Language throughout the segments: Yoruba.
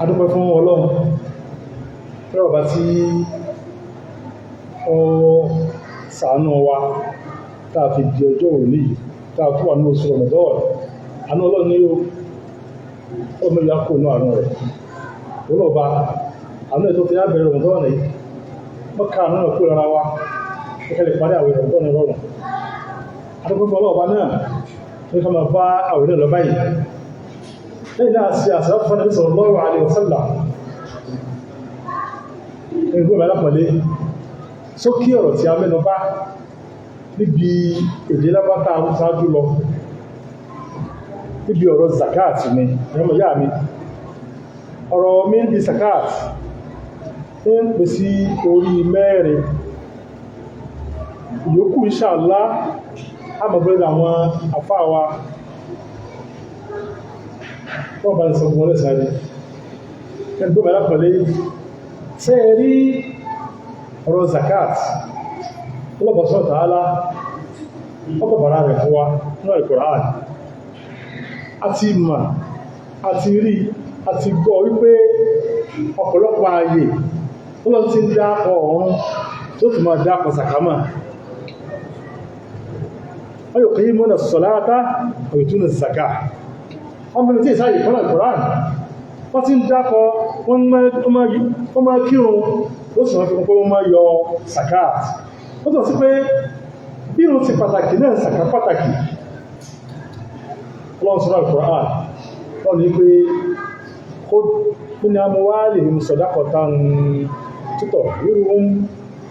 Adúpẹ́ fún Ọlọ́run rọ̀bá tí ó ṣàánú wa táa fi di ọjọ́ òní yìí, táa tó wà ní oṣù Ramadan. Àánú Ọlọ́run ní ó ọmọ ìyá kò ní àánú rẹ̀ olóòba àánú ẹ̀ tó fi ábẹ̀rẹ̀ Ramadan yìí, wọ́n ká àánú náà kó lára wa kẹ́kẹ́ lè parí àwẹ̀ Ramadan rọrùn. Adúpẹ́ fún ọlọ́ọ̀bá náà ní ká máa bá àwẹ̀ náà lọ báyìí. Lẹ́yìn náà sí àṣà fún Ànábì sallallahu alaihi wasallam. Ẹgbẹ́ mi alápọ̀lé, sókí ọ̀rọ̀ tí a mẹ́nu bá níbi èdè lábátà ṣáájú lọ níbi ọ̀rọ̀ zakat mi, ẹ̀rọ ìyá mi, ọ̀rọ̀ mi ń di zakat ń pè sí orí mẹ́rin ìyókù. Inshallah, àmọ̀bẹ̀rẹ̀ àwọn àfáà wa wọ́n bá ń sọ fún ọlẹ́sàárẹ̀. Ẹgbẹ́ mi alápọ̀lé, ṣé ẹ rí ọ̀rọ̀ zakat? Ọlọ́pàá sọ́tà tààlá ọkọ̀ bàrá rẹ̀ fún wa ní Al-Qur'an. A ti mà, a ti rí, a ti gbọ́ wípé ọ̀pọ̀lọpọ̀ ààyè ọlọ́run ti ń dákọ̀ ọ̀run tó fi máa dákọ̀ sàkámà. Wọ́n yóò kí mọ́nà sọ̀láátá ọ̀yọ̀tún zaka. Wọ́n bẹ̀rẹ̀ tí ìsáyè kọ́nà Al-Qur'an, wọ́n ti ń dákọ̀, wọ́n máa kírun, ó sì wọ́n fi kún pé wọ́n máa yọ zakat. Ó tọ̀ sí pé bí irun ti pàtàkì náà, sàká pàtàkì. Ọlọ́run sọ́rọ̀ Al-Qur'an, wọ́n ní pé kó min amwalihim sadaqatan tutahhiruhum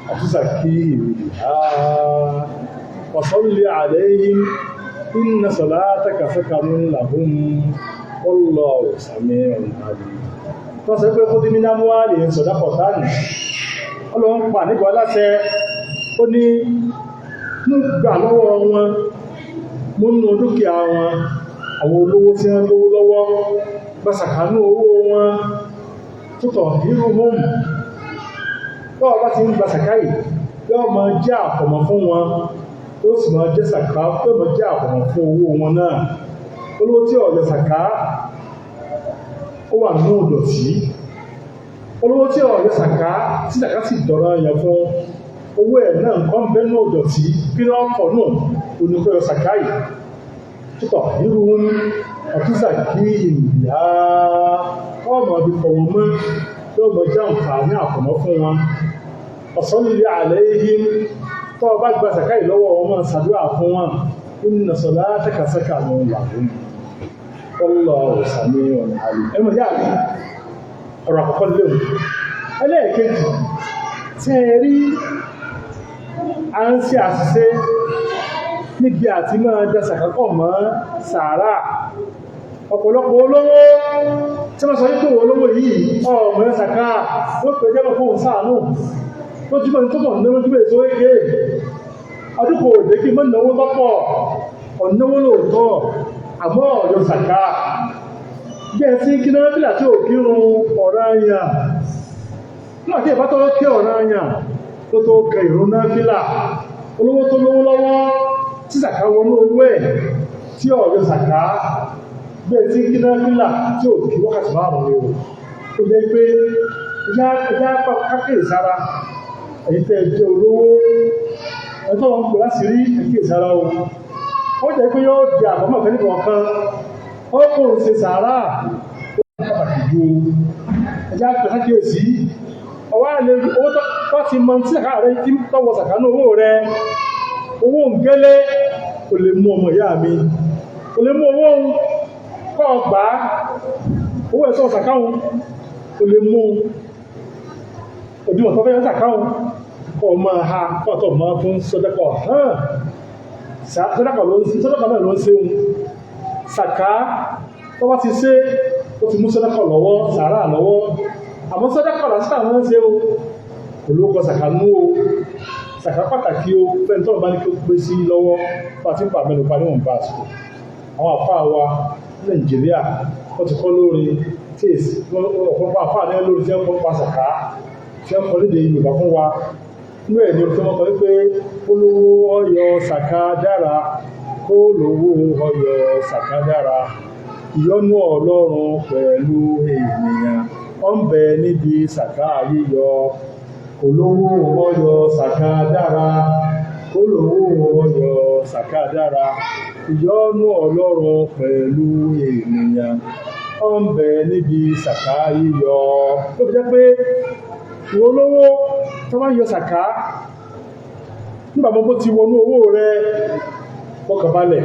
wa tuzakkihim biha wa salli alayhim inna salataka sakanun lahum wallahu sami'un alim. Tó sọ pé khudh min amwalihim sadaqatan, Ọlọ́run pa nígbà láṣẹ, ó ní mú gbà lọ́wọ́ wọn, mú nínú dúkìá wọn. Àwọn olówó tí wọ́n lówó lọ́wọ́, gbàsàkánú owó wọn tútọ̀ irú home tọ́wọ́ bá ti ń gbàsàká yìí, yóò máa jẹ́ àfọ̀mọ́ fún wọn, ó sì máa jẹ́ sàká, yóò máa jẹ́ àfọ̀mọ́ fún owó wọn náà. Olówó tí ó yọ sàká, ó wà nínú ìdọ̀tí. Olówó tí ó yọ sàká, tí sàká sì dọ̀rọ̀ yẹn fún owó ẹ̀ náà, nǹkan bẹ́ẹ̀ náà dọ̀tí kí ló ń pọ̀ náà oníkó yọ sàká yìí tútọ̀ irú ọ̀túnṣà kí ìyá ọmọ bí fọwọ́ mọ́, tí ó mọ jẹ́ àǹfààní àfọ̀mọ́ fún wọn. Ọ̀sán lílé àlẹ́ yìí, tó o bá gba sàká yìí lọ́wọ́ wọn, máa ṣàdúrà fún wọn. Inna salataka sakanun lahum wallahu sami'un alim. Ẹ̀mọ̀ yá mi, ọ̀rọ̀ àkọ́kọ́ léwu. Ẹlẹ́ẹ̀kejì tí ẹ rí, a ń ṣe àṣìṣe níbi àti máa dá sàkápọ̀ mọ́ sàárà. Ọ̀pọ̀lọpọ̀ olówó tí wọ́n sọ wípé olówó yìí ọmọ ẹ̀ sàká, wọ́n pè jẹ́ fún sáànù lójúmọ̀ tó mọ̀ ní lójúmọ̀ èso èké ọdúnkò òdé kí mọ́ náwó tọ́pọ̀ ọ̀náwó lóòótọ́, àmọ́ ọ̀yọ́ sàká bí ẹ tí kí náà fìlà tí ò kírun ọ̀rọ̀ àyà nígbà tí ìbátọ́ kí ọ̀rọ̀ àyà tó tó kẹ ìrún náà fìlà. Olówó tó lówó lọ́wọ́ tí sàká wọnú owó ẹ̀ tí ọ̀yọ́ sàká, bí ẹ tí kí náà fìlà tí ò kí wákàtí márùn-ún ni o. Ó jẹ́ pé ẹjá kákèé sára. Èyí tẹ́ jẹ́ olówó ẹ̀tọ́ wọn kò láti rí ẹ̀kíyè sára o. Ó jẹ́ pé yóò di àbọ̀mọ̀ fẹ́ nípa ọ̀kan ó kò ń ṣe sàárà, ó pàtàkì ju ẹjá kákèé ọwá lè owó tó ti mọ tí sàká rẹ tí tọwọ́ sàká ní owó rẹ. Owó ń gẹ́lẹ́ kò lè mú ọmọ ìyá mi, kò lè mú owó ń kọ́ ọgbà owó ẹ̀tọ́ sàká wọn, kò lè mú òdiwọ̀n tó fẹ́ sàká wọn kọ́ máa ha kọ́ máa fún sọ́dọ́kọ̀ hàn. Sọ́dọ́kọ̀ náà ló ń ṣe ohun sàká tó bá ti ṣe, ó ti mú sọ́dọ́kọ̀ lọ́wọ́, sàárà lọ́wọ́. Àmọ́ sọ́dọ́kọ̀ lásìkò àwọn ń ṣe o, kò ló kọ sàká nú o. Sàká pàtàkì o fẹ́ni tọ́rọ bá ní kí ó pé sí lọ́wọ́. Bá ti ń pa mẹ́nu pa níwọ̀n bá àsìkò, àwọn àfáà wa ní Nàìjíríà wọ́n ti kọ́ lórí tí ọ̀pọ̀lọpọ̀ àfáà ní lórí tí wọ́n kọ́ pa sàká, tí wọ́n kọ́ lédè Yorùbá fún wa. Inú ẹ̀ ní o tí wọ́n kọ́ wípé olówó ọyọ sàká dára, kó lówó ọyọ sàká dára, ìyọ́nú Ọlọ́run pẹ̀lú ènìyàn. bẹ níbi sàká yíyọ. Olówó ọyọ sàká dára, olówó ọyọ sàká dára. Ìyọ́nú Ọlọ́run pẹ̀lú ènìyàn ó ń bẹ níbi sàká yíyọ. Tó fi jẹ́ pé ìwọ olówó tó máa ń yọ sàká nígbà gbogbo ti wọnú owó rẹ, fọkànbalẹ̀,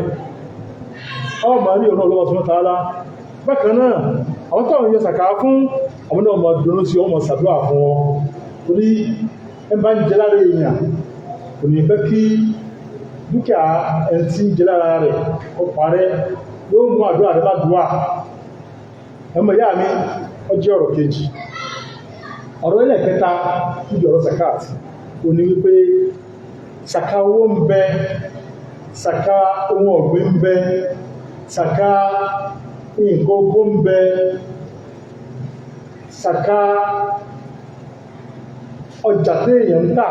ọ máa rí ọ̀nà ọlọ́wọ́ tó tààlà. Bákan náà, àwọn tó ń yọ sàká fún àwọn náà máa dúró sí ọmọ sàdúrà fún ọ, torí ẹ bá ń jẹ lára èèyàn kò ní fẹ́ kí dúkìá ẹni tí ń jẹ lára rẹ̀ kó parẹ́, yóò mú àdúrà rẹ̀ bá dùà. Ẹmọ ìyá mi, ó jẹ́ ọ̀rọ̀ kejì. Ọ̀rọ̀ ẹlẹ́kẹta níbi ọ̀rọ̀ zakat ò ní wípé sàká owó ń bẹ, sàká ohun ọ̀gbìn ń bẹ, sàká nǹkan oko ń bẹ, sàká ọjà téèyàn ń tà,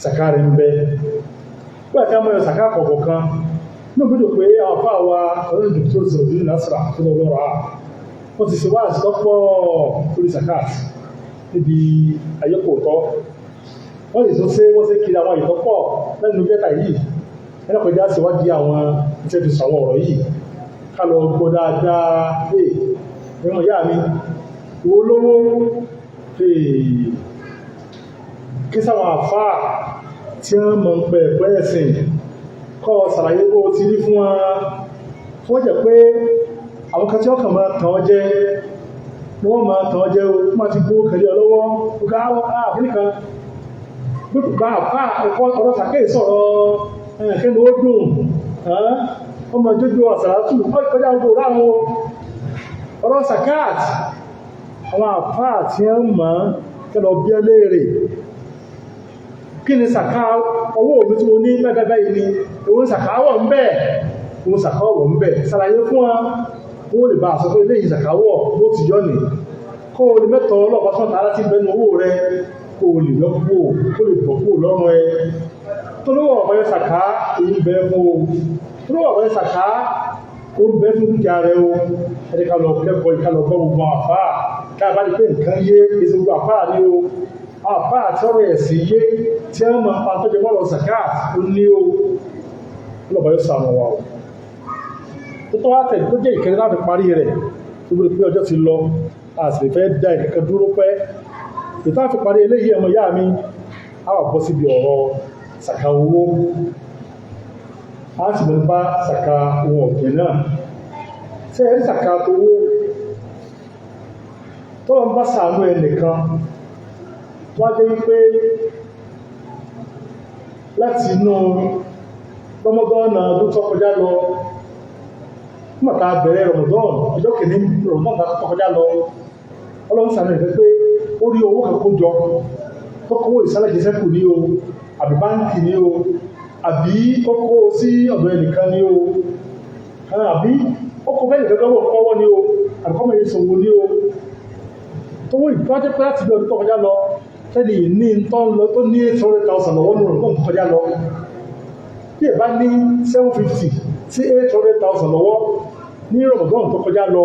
sàká rẹ̀ ń bẹ. Nígbà tí a mọ̀ sàká kọ̀ọ̀kan ní òbí dò pé àwọn afá wa ọlọ́run dr. Zọ̀dún Nasra tó lọ lọ́rọ̀ wọ́n ti ṣe wá àtìlọ́pọ̀ lórí zakat níbi ayékòótọ́. Wọ́n sì tún ṣe, wọ́n ṣe kiri àwọn ìtọ́pọ̀ lẹ́nu bẹ́tà yìí. Ẹlẹ́kọ̀ọ́jà ṣèwádìí àwọn iṣẹ́ fi sọ àwọn ọ̀rọ̀ yìí, ká lọ gbọ́ dáadáa. Ee, ẹ̀wọ̀n ìyá mi, ìwọ olówó, kí sáwọn àfáà tí wọ́n mọ̀ ń pẹ̀ ẹ̀kọ́ ẹ̀sìn kọ́ ṣàlàyé bó ti rí fún wọn, fún jẹ́ pé àwọn kan tí wọ́n kàn máa tàn ọ́ jẹ ni wọ́n máa tàn ọ́ jẹ o. Wọ́n máa ti gbówó kẹlẹ́ ọ lọ́wọ́ ọ̀gá àkíní kan gbogbo àfáà ẹ̀kọ́ ọ̀rọ̀ sàkéè sọ̀rọ̀ ẹ̀kẹ́ ni ó dùn ọmọ jójó àsàlátù kọjá gbogbo ráwọn ọ̀rọ̀ zakat. Àwọn àfáà tí wọ́n mọ̀ kẹlọ bí ẹlẹ́rẹ̀ kí ni sàká owó mi tí mo ní mẹ́gbẹ́gbẹ́ yìí ni òun sàká wọ̀ ń bẹ̀, òun sàká wọ̀ ń bẹ̀. Ṣàlàyé fún wọn, wọ́n lè bá àṣọ pé eléyìí sàká wọ̀ ló ti yọ ní kó o lè mẹ́tọ̀ ọlọ́pàá sọ́ta láti bẹnu owó rẹ, kó o lè yọ kúrò, kó lè bọ̀ kúrò lọ́rùn ẹ. Tó lówó ọ̀bẹ sàká èyí bẹ fún o, tó lówó ọ̀bẹ sàká ó ń bẹ fún dúkìá rẹ o. Ẹni ká lọ kẹ́kọ̀ọ́, ìka lọ gbọ́ gbogbo àfáà ká bá di pé nǹkan yé èsì gbogbo àfáà ní o. Àfáà tí ọ̀rọ̀ ẹ̀sìn yé tí wọ́n máa pa tọ́jú bọ́ọ̀lù zakat ó ní o. Ọlọ́ba yóò sàmù wa o. Tó tọ́ wá tẹ̀lé tó jẹ́ ìkẹrin láti parí rẹ̀ tó gbé pé ọjọ́ ti lọ, a sì fẹ́ dá ìkẹ́kẹ́ dúró pẹ́ ìta fi parí eléyìí. Ẹmọ ìyá mi, a wà bọ́ síbi ọ̀rọ̀ sàkà owó, a sì mọ̀ nípa sàkà ohun ọ̀gbìn náà. Ṣé ẹ rí sàkà owó tó lọ ń bá sàánú ẹnìkan tó wá jẹ́ wípé láti inú rọmọdọ́nà ọdún tó kọjá lọ, nígbà tá a bẹ̀rẹ̀ rọmọdọ́n, ọjọ́ kìíní rọmọdọ́n tó kọjá lọ, Ọlọ́run sàánú ìfẹ́ pé ó rí owó kan kó jọ, tó kówó ìsálẹ̀jẹsẹ́kù ní o, àbí báńkì ní o, àbí ó kó sí ọ̀dọ̀ ẹnìkan ní o, àbí ó kó fẹ́ẹ̀lì kankan wọ́n kọ́wọ́ ní o, àbí kọ́mọ̀ ìṣòwò ní o, tówó ìtọ́jẹ́ pé láti bí ọdún tó kọjá lọ tẹ́lẹ̀ ní tó ń lọ tó ní 800,000 lọ́wọ́ ní ọdún tó kọjá lọ, tí ẹ bá ní 750 sí 800,000 lọ́wọ́ ní Ramadan tó kọjá lọ,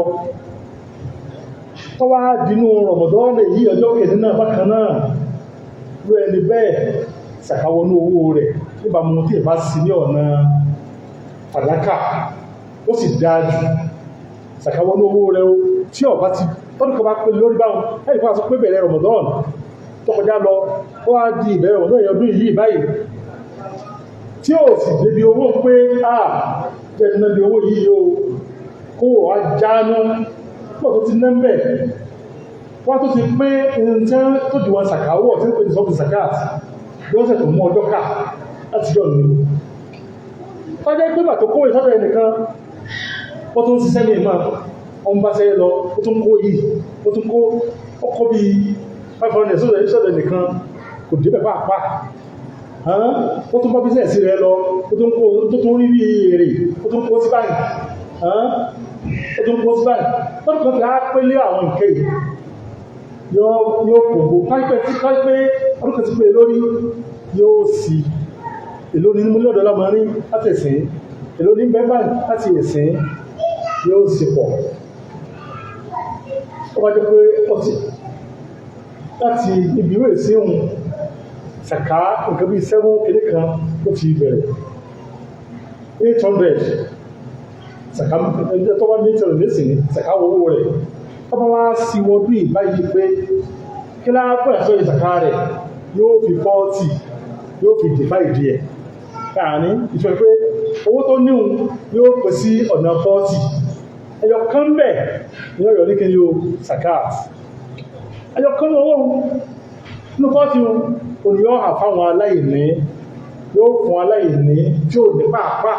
tó wá dínú Ramadan èyí ọjọ́ kejì náà bákan náà, ló ẹni bẹ́ẹ̀ ṣàkàwọnú owó rẹ̀ níbàámu tí ẹ bá sí ní ọ̀nà fàdákà, ó sì dáa jù ṣàkàwọnú owó rẹ̀ o. Tí ọba ti tọ́dún kan bá pé lórí báwọn ẹ̀yìn fún àṣọ pé bẹ̀rẹ̀ Ramadan tó kọjá lọ, ó wá di ìbẹ̀rẹ̀ Ramadan yẹn ọdún yìí báyìí, tí ó sì débi owó pé à jẹ́ ìdíná bí owó yìí o, kó wá jáánú pọ̀ tó ti nẹ́mbẹ̀ wọ́n tó ti pé nǹkan tó di wọn sàkáwọ̀ tí ó pè ní sọ́ọ̀bù zakat lọ́sẹ̀ tó mú ọjọ́ ká láti yọ̀ ní tọ́jẹ́ pé bàtò kówó ìsọ́dọ̀ ẹnìkan, ó tún ṣiṣẹ́ ní ìmọ̀ ọmọ bá ṣe lọ, ó tún kó yìí, ó tún kó ọkọ̀ bí 500 sọ́dọ̀ ìsọ́dọ̀ ẹnìkan, kò débẹ̀ pàápàá, ó tún bá bísẹ̀sì rẹ lọ, ó tún kó, tó tún rí bí èrè, ó tún kó sí báyìí, ó tún kó sí báyìí, tọ́dún kan fi á pélé àwọn nǹkan yìí yóò kògbó káípẹ́ tí káípẹ́ ọdún kan ti pé lórí yóò sì èlò ní múlẹ̀ ọ̀dọ́ lámọ́rí láti ẹ̀sìn, èlò ní bẹ́bà láti ẹ̀sìn yóò sì pọ̀. Ó bá jẹ́ pé ọtí láti ibi ìwé sí òun sàká nǹkan bí 7 kéde kan ó ti bẹ̀rẹ̀ 800 sàká. Ẹjọ́ tó bá ní 800 nísìnyí, sàká owó rẹ̀ tó bá wá sí wọ́n bí báyìí pé kí lápẹ́ àṣọ ìsàká rẹ̀, yóò fi 40, yóò fi divide ẹ̀ láàrin. Ìfẹ́ pé owó tó níhun yóò pè sí ọ̀nà 40, ẹyọ kan bẹ̀ ní ọ̀yọ́ ní kí ni o zakat. Ẹyọ kan ní owó nínú 40 òní yóò hà fáwọn aláìní, yóò fún aláìní tí ò ní pàápàá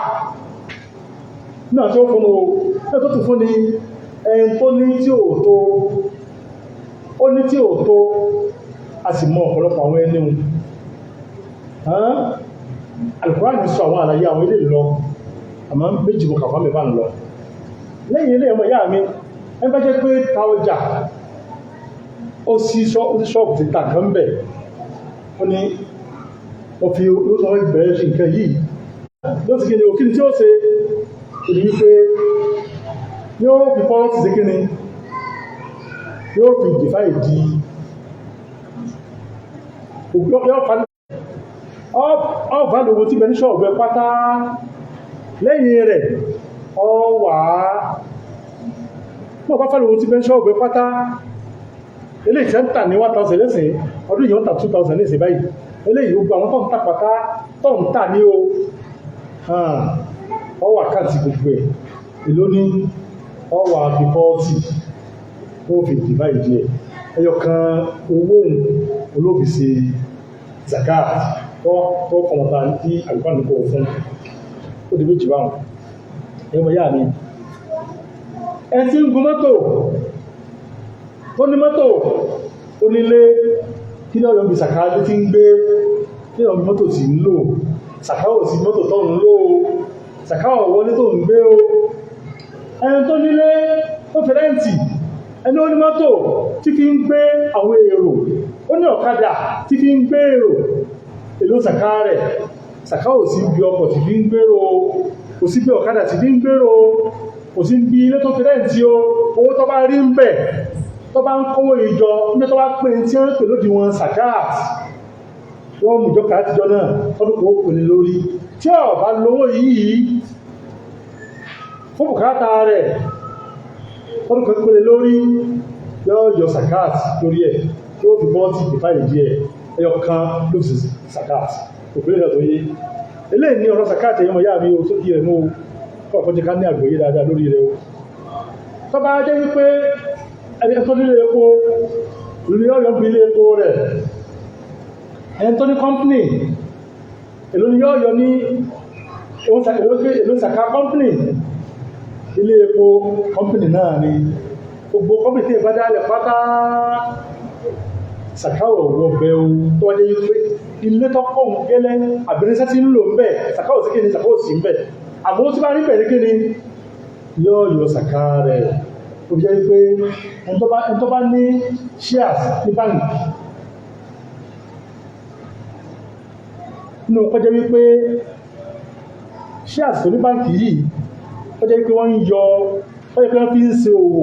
náà tí ó fún o náà tó tún fún ni. Ẹni tó ní tí ò tó, ó ní tí ò tó, a sì mọ ọ̀pọ̀lọpọ̀ àwọn ẹni hun. Al-Qur'an sọ àwọn àlàyé àwọn ilé lọ, àmọ́ méjì mọ̀ kàfà mẹ́fà ń lọ lẹ́yìn ilé. Ọmọ ìyá mi, ẹ bá jẹ́ pé ta ọjà, ó sí ṣọ́ọ̀bù ti ta nǹkan bẹ̀, ó ní wọ́n fi ó bẹ̀rẹ̀ sí nǹkan yìí ló ti kí ni òkí tí ó ṣe ìdí wípé yóò fi 40 sí kíni, yóò fi divide di ọ̀fà lówó tí bẹ ní ṣọ́ọ̀bù ẹ pátá. Lẹ́yìn rẹ̀ ọwà mọ́ bá fà lówó tí bẹ ní ṣọ́ọ̀bù ẹ pátá, eléyìí tí ń tà ní 1000 lẹ́sìn ọdún yìí, wọ́n tà 2000 lẹ́sìn báyìí. Eléyìí, gbogbo àwọn tó ń tà pátá tó ń tà ní o, ọwà káàtì gbogbo ẹ̀ èló ní ọwà fi 40, ó fi divide ẹ̀, ẹyọ kan owó òun olófi ṣe zakat tó kọmọta tí àlùfáà ní kò fún. Ó di méjì báwọn. Ẹmọ yá mi, ẹ tí ń gun mọ́tò, tó ní mọ́tò onílé, kí ní ọ̀yọ́ bí sàká lé tí ń gbé, kí ní ọ̀yọ́ mọ́tò tí ń lò? Sàká ò sí mọ́tò tó ń lò ó, sàká ò wọlé tó ń gbé o. Ẹni tó nílé tó fi rent, ẹni ó ní mọ́tò tí fi ń gbé àwọn èrò, ó ní ọ̀kadà tí fi ń gbé èrò, èlò sàká rẹ̀? Sàká ò sí bí ọkọ̀ tí fi ń gbèrò, kò sí bí ọ̀kadà tí fi ń gbèrò, kò sí bí ilé tó fi rent o. Owó tó bá rí ń bẹ̀, tó bá ń kówó ìjọ ní, tó bá pè tí wọ́n pè lódì wọn sàkáàt, wọ́n mú ìjọka àtijọ́ náà tọ́dún kò pè ní lórí. Tí ó bá lówó yìí fún bùkátà rẹ̀, tọ́dún kò pè ní lórí, yóò yọ sàkáàt lórí ẹ̀, tí ó fi 40 divide díẹ̀, ẹyọ kan ló fi sàkáàt òpínlẹ̀ náà tó yé. Eléyìí ní ọ̀rọ̀ sàkáàt. Ẹ̀yọ́ mọ̀ yá mi o, tó kí ẹ̀ mú o kọ́ ọ̀kọ́ jẹ́ ká ní àgbọ́yé dáadáa lórí rẹ̀ o. Tó bá jẹ́ wípé ẹni tó nílé epo lórí ọ̀yọ́ bí ilé epo rẹ̀, ẹni tó ní company, èló ni yọ́ yọ ní èló sàká company? Ilé epo company náà ni. Gbogbo company tí ìbá dálẹ̀ pátá, sàká ọ̀wọ̀ bẹ̀ o. Tó wájẹ́ wípé ilé tó kọ̀ gẹ́lẹ́ àbẹ̀rẹ́sẹ́ tí ń lò ń bẹ̀, sàká ò sí kí ni, sàká ò sí ń bẹ̀. Àmọ́ ó ti bá rí bẹ̀ ní kí ni yóò yọ sàká rẹ̀. Ó fi jẹ́ wípé ẹni tó bá ní shares ní báǹkì, nínú kọjẹ́ wípé shares tó ní báǹkì yìí, kọjẹ́ wípé wọ́n ń yọ, kọjẹ́ pé wọ́n fi ń ṣe òwò,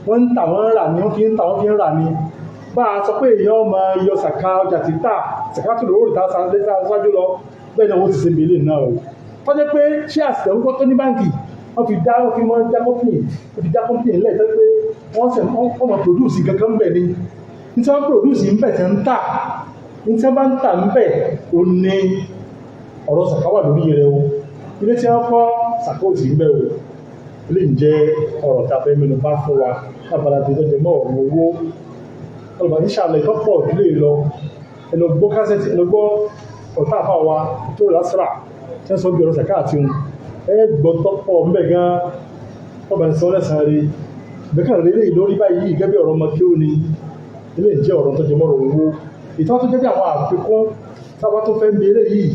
wọ́n ń tà wọ́n ń rà ní, wọ́n fi ń tà wọ́n fi ń rà ní. Bá a sọ pé èèyàn máa yọ sàká ọjà títà, sàká tó lówó ìta ṣáájú lọ, bẹ́ẹ̀ náà wọ́n ti ṣe mílíọ̀nù náà o. Kọjẹ́ pé shares tó ní báǹkì, wọ́n fi dá, wọ́n fi mọ́ dá company, wọ́n fi dá company lẹ̀ tó pé wọ́n sẹ̀ wọ́n mọ̀ produce kankan bẹ̀ ni. Ní tí wọ́n produce ń bẹ̀ tẹ́ ń tà, ní tí wọ́n bá ń tà ń bẹ̀, ó ní ọ̀rọ̀ sàká wà lórí rẹ̀ o. Ilé tí wọ́n kọ́, sàká ò sí ń bẹ̀ o. Ilé ń jẹ́ ọ̀rọ̀ tí a fẹ́ mẹ́nu bá fún wa lábala tó jẹ́ mọ́ ọ̀rọ̀ owó. Ọlọ́ba níṣàlẹ̀ ìtọ́pọ̀ ìdílé lọ, ẹ lọ gbọ́ kásẹ̀tì, ẹ lọ gbọ́ ọ̀tá àfà wa tó rẹ̀ lásìrà tí wọ́n sọ bí ọ̀rọ̀ sàká àti ohun ẹ gbọ́ tọ́pọ̀ ń bẹ̀ gan. Ọba ní sọ lẹ́sàn-án rí bẹ́kàn rí lè lórí báyìí gẹ́gẹ́ bí ọ̀rọ̀ ọmọ kí ó ní ilé jẹ́ ọ̀rọ̀ tó jẹ mọ́rọ̀ owó. Ìtọ́ tó jẹ́ bí àwọn àfikún táwa tó fẹ́ ń bi eléyìí,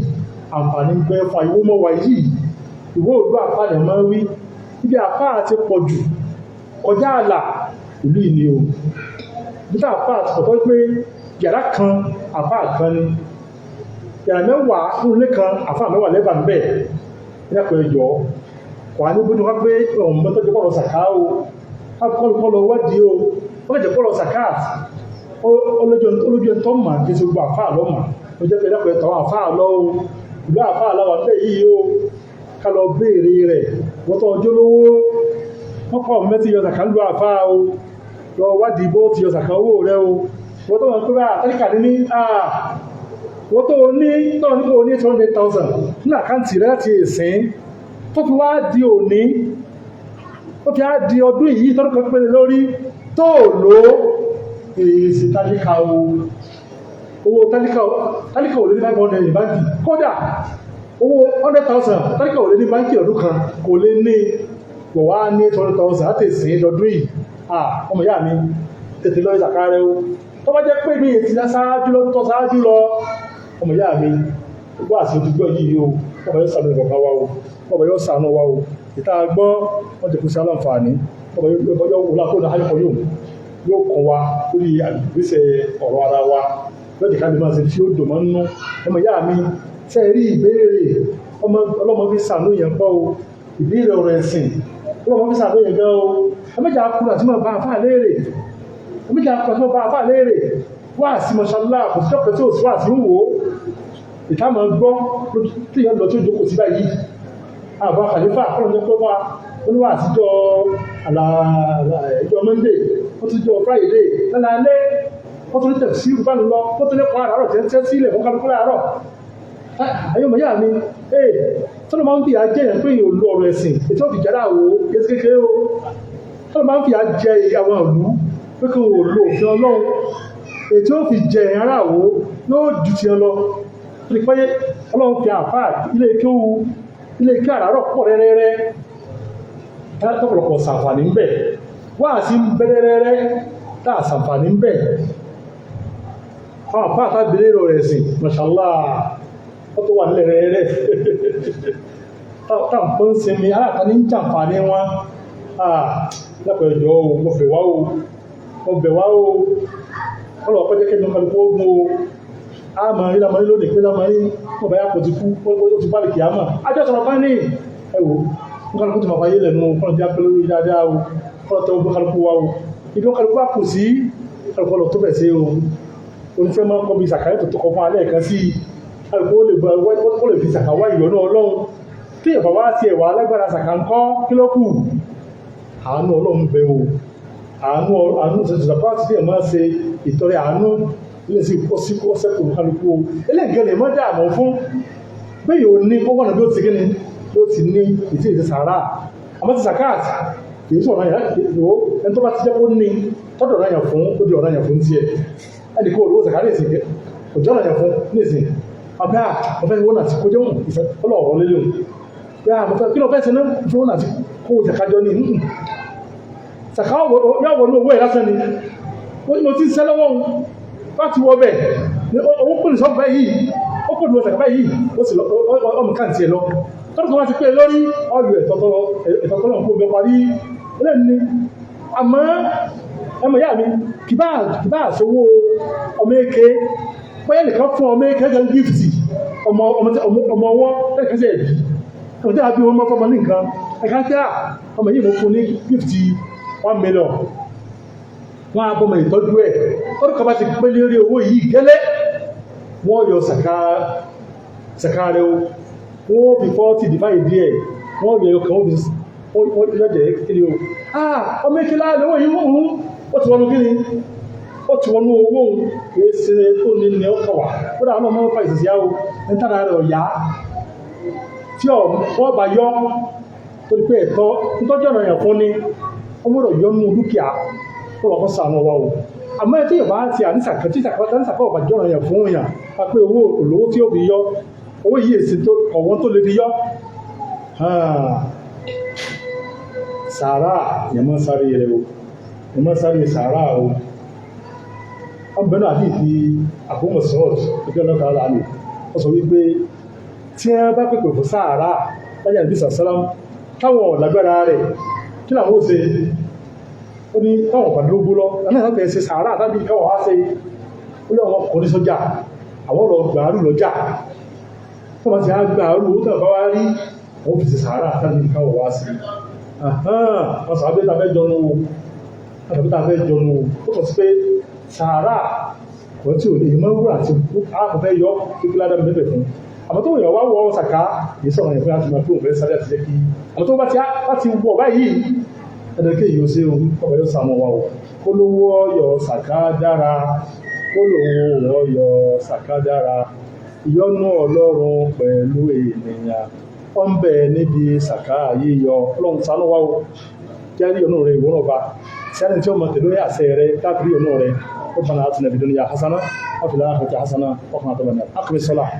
àǹfààní ń bẹ fún àìwó mọ́ wa yìí. Ìwé òdú àfáàní máa ń wí ibi àfáà ti pọ̀ jù kọjá àlà ìlú ìní o. Bí tá àfáà ti pọ̀ tó pé yàrá kan àfáà kan ni, yàrá 10 nínú ilé kan, àfáà 10 lẹ́bàá ń bẹ̀. Ẹ dákun, ẹ jọ̀ọ́, wà ní bójú wá pé ọ̀hún mọ́tò jẹ́ pọ̀rọ̀ sàká o, kọ́lùkọ́lù wádìí o. Ó fẹ́ jẹ́ pọ́lọ̀ zakat olójú ẹni tó mà kí sí gbogbo àfáà lọ́mà. Ó jẹ́ pé ẹ̀dàpọ̀ ẹ̀tọ́ àfáà lọ o, ìlú àfáà láwà bẹ́ẹ̀ yìí o, ká lọ béèrè rẹ̀. Wọ́n tó ọjọ́ lówó wọ́n kọ́ mẹ́tí yọ zaka lu àfáà o, lọ wádìí bó ti yọ zaka owó rẹ o. Wọ́n tó wọn pé bá tálíkà ní wọ́n tó ní tọ́ ní kò ní 200,000 ní àkáǹtì rẹ láti ìsìn tó fi wá di òní, tó fi á di ọdún yìí tọ́dún kan péré lórí tó lò ó, èsì tálíkà o. Owó tálíkà ò lé ní 500 ní báńkì. Kódà owó 100,000 tálíkà ò lé ní báńkì ọdún kan kò lé ní wọ̀ wá ní 200,000 láti ìsìn lọ́dún yìí. Ọmọ ìyá mi, tètè lọ ìsàká rẹ o. Tó bá jẹ́ pé mi ti sáájú lọ tó sáájú lọ, ọmọ ìyá mi, gbọ́ àti ojúgbọ́ yìí o. Ọmọ yóò ṣàánú ìkọ̀ọ̀kan wa o, ọmọ yóò ṣàánú wa o. Ìta gbọ́ wọ́n ti kú sí aláǹfààní. Ọmọ yóò wọlé akóni ayọ́kọ̀ yóò kàn wá lórí àgbésẹ̀ ọ̀rọ̀ ara wa lọ́dì ká lè máa ṣe tí ó dùn mọ́ nínú. Ọmọ ìyá mi, tẹ́ ẹ rí ìbéèrè ọlọ́mọ fi ṣàánú yẹn pọ̀ o. Ìbéèrè ọ̀rọ̀ ẹ̀sìn ọlọ́mọ fi ṣàánú yẹn gan o. Ẹ̀mẹ́jà akúrò àti máa bá àfáà léèrè, ẹ̀mẹ́jà akúrò àti máa bá àfáà léèrè. Wá sí mọ̀ṣálá, kò sí ọ̀pẹ̀ tí ò sí wà sí ń wò ó. Ìta máa gbọ́ tí ìyẹn lọ tí ó jókòó sí báyìí. Àbá khalifa kọ́lọ̀ ní pé wá oníwà àtijọ́ ìjọ Monday, wọ́n tún jọ Friday lálẹ́, wọ́n tún ní tẹ̀sí bá lọ, wọ́n tún ní pa àárọ̀ tẹ́ sílẹ̀ fún kálukú láàárọ̀. Ayé ọmọ yá mi, ee tọ́lọ́ máa ń fi àjẹ́ yẹn pé yóò lo ọ̀rọ̀ ẹ̀sìn ètò ìfìjára wo kékeré kékeré o. Tọ́lọ́ máa ń fi àjẹ́ àwọn ìlú pé kí wọ́n lo òfin Ọlọ́run ètò fi jẹ ara wo yóò ju ti ẹ lọ. Torí pé Ọlọ́run fi àfáà ilé kéwú, ilé kí àràárọ̀ pọ̀ rẹ́rẹ́rẹ́, tọ́pọ̀lọpọ̀ sàǹfààní ń bẹ, wá sí ń bẹ rẹ́rẹ́rẹ́ tá à sàǹfààní ń bẹ. Àwọn àfáà tábìlẹ̀ rẹ̀ sìn mashallah, wọ́n tó wà nílẹ̀ rẹ́rẹ́ táǹpọ̀ ń sinmi aláta ní jàǹfààní wọn. Lápẹ̀ ìjọ o, mo bẹ̀ wá o, mo bẹ̀ wá o. Kọ́lọ̀ ọkọ̀ jẹ́ kẹ́mi kálukú ogun o. A máa rí lamọ́ lónìí pé lamọ́ ní wọ́n bá yà kò ti kú, ó ti bá lè kìí àmà ajọ́ sọ̀rọ̀ kan ní ẹ̀wò kálukú tó máa fayé lẹ́nu. Kọ́lọ̀ jẹ́ pẹ́ lórí dáadáa o, kọ́lọ̀ tẹ́ ogun kálukú wa o. Ibi kálukú wa kù sí, kálukú lọ tó bẹ̀ sí o. Onífẹ́ máa ń kọ́ bí sàkáyé tó kọ́ fún alẹ́ kan sí kálukú ó lè fi sàkà wá ìyọ́nú Ọlọ́run. Tí ìyọ̀bá wá ti ẹ̀wà alágbára sàkà ń kọ́ kí ló kù? Àánú Ọlọ́run bẹ o. Àánú, àánú sàkà tí ẹ̀ máa ṣe ìtọrẹ àánú ilé sí kó sí kó sẹ́kù kálukú o. Eléyìí lè má dààmú fún bẹ́ẹ̀ yóò ní kó wọ̀nà bí ó ti kí ni bí ó ti ní ìtì ìtì sàárà. Àmọ́ ti sàkáàt kì í sọ̀rọ̀ yẹn o. Ẹni tó bá ti jẹ́ kó ní tọ́dọ̀ ọ̀rọ̀ yẹn fún ó di ọ̀rọ̀ yẹn fún tiẹ̀. Ẹnì kó olówó sàkáàt ìsìn kò jọ́ ọ̀rọ̀ yẹn fún nísìn ọ̀gá ọ̀fẹ́ ìwọ́n àti kó jẹun ìfẹ́ ọlọ́ọ̀rọ̀ lélẹ̀ òun pé à mo fẹ́ kí ló fẹ́ ṣe náà ìfẹ́ wọn àti kó sàkájọ ní sàká yóò wọnú owó ẹ̀ lásán ni mo ti ń sẹ́ lọ́wọ́ òun láti wọ bẹ̀ owó pè ní sọ́ọ̀bù báyìí, ó pè ní ọ̀sẹ̀ báyìí, ó sì ọmọ káàntì ẹ̀ lọ tọ́dún kan wá ti pé lórí ọ̀yọ̀ ẹ̀tọ́tọ́lọ́ kó bẹ parí ẹlẹ́ni. Àmọ́ ẹmọ ìyá mi, kì bá àṣọwọ́ ọmọ èké bóyá nìkan fún ọmọ èké gẹ́gẹ́ gífìtì ọmọ ọwọ́ lẹ́ẹ̀kan sí ẹ̀bí ọmọ tí a bí wọn mọ́ fọmọ ní nǹkan ẹ̀ka tí a ọmọ yìí mo fún ní gífìtì 1 million, wọ́n á bọ́mọ ìtọ́jú ẹ̀. Ọdún kan bá ti pé lórí owó yìí gẹ́lẹ́, wọ́n yọ sàká rẹ̀ o. Wọ́n fi 40 divide díẹ̀, wọ́n yọ ọkàn wọ́n fi yọjẹ̀ kí o. Ọmọ èké láàrin owó yìí wọ́n ó ti wọnú kíni, ó ti wọnú owó òun kìí ṣe tó ní ní ọkọ̀ wà. Ó dà ọlọ́mọ fa ìṣẹ̀ṣẹ̀ yá o. Ní tára rẹ̀ ọ̀yá tí wọ́n bá yọ torí pé ẹ̀tọ́ nítọ́jú ọ̀nà yẹn fún ni ó gbọ́dọ̀ yọ nínú dúkìá kó lọ́kọ́ sànù wa o. Àmọ́ ẹ tí yóò bá ti àníṣàkẹ́ tí àníṣàkẹ́ ọ̀bà jọ̀rọ̀ yẹn fún yàn wá pé owó olówó tí ó fi yọ owó yìí èsì tó ọ̀wọ́n tó lè fi yọ sàárà yẹn máa sáré rẹ o, yẹn máa sáré sàárà o. Wọ́n bẹ̀rẹ̀ àti ìfi àbúmọ̀ sọ́ọ̀tì ẹgbẹ́ ọlọ́ta ara rẹ̀. Wọ́n sọ wípé tí wọ́n bá pèpè fún sàárà láyé àbí sàsálám táwọn lágbára rẹ̀ kí làwọn ó ṣe? Ó ní táwọn pàdé ló gbó lọ náà láti ṣe sàárà tàbí káwọn wá ṣe. Ó lé àwọn ọkùnrin sọ́jà, àwọn lọ gbàárù lọ́jà, tó bá ti á gbàárù ó tàn bá wá rí wọ́n fi ṣe sàárà tàbí káwọn wá sí. Wọ́n sàábé tàbẹ́ jọnu o. Àtàbí tá a fẹ́ jọnu ó kàn sí pé sàárà kò tí ò lè mọ́ wúrà àti àkọ́fẹ́ yọ kíkí ládàá mẹ́fẹ̀ fún. Àmọ́ tó yàn wá wọ sàká, kì í sọ̀rọ̀ yẹn fún láti máa pé òun fẹ́ sáré àti jẹ́ kí. Àmọ́ tó bá ti láti wọ báyìí, ẹ̀dẹ̀kẹ́ yìí ó ṣe òun ọba yóò sàmọ́ wa o. Kó lówó ọyọ sàká dára, kó lówó ọyọ sàká dára. Ìyọ́nú Ọlọ́run pẹ̀lú ènìyàn ó ń bẹ níbi sàká yíyọ. Ọlọ́run ṣàánú wa o, jẹ́rí ọ̀nà rẹ̀ ìwọ́n ọba sẹ́ni tí ó mọ̀ tẹ̀lé àṣẹ rẹ̀ káàkiri ọ̀nà rẹ̀. ربنا آتنا في الدنيا حسنة وفي الآخرة حسنة وقنا عذاب النار. أقم الصلاة.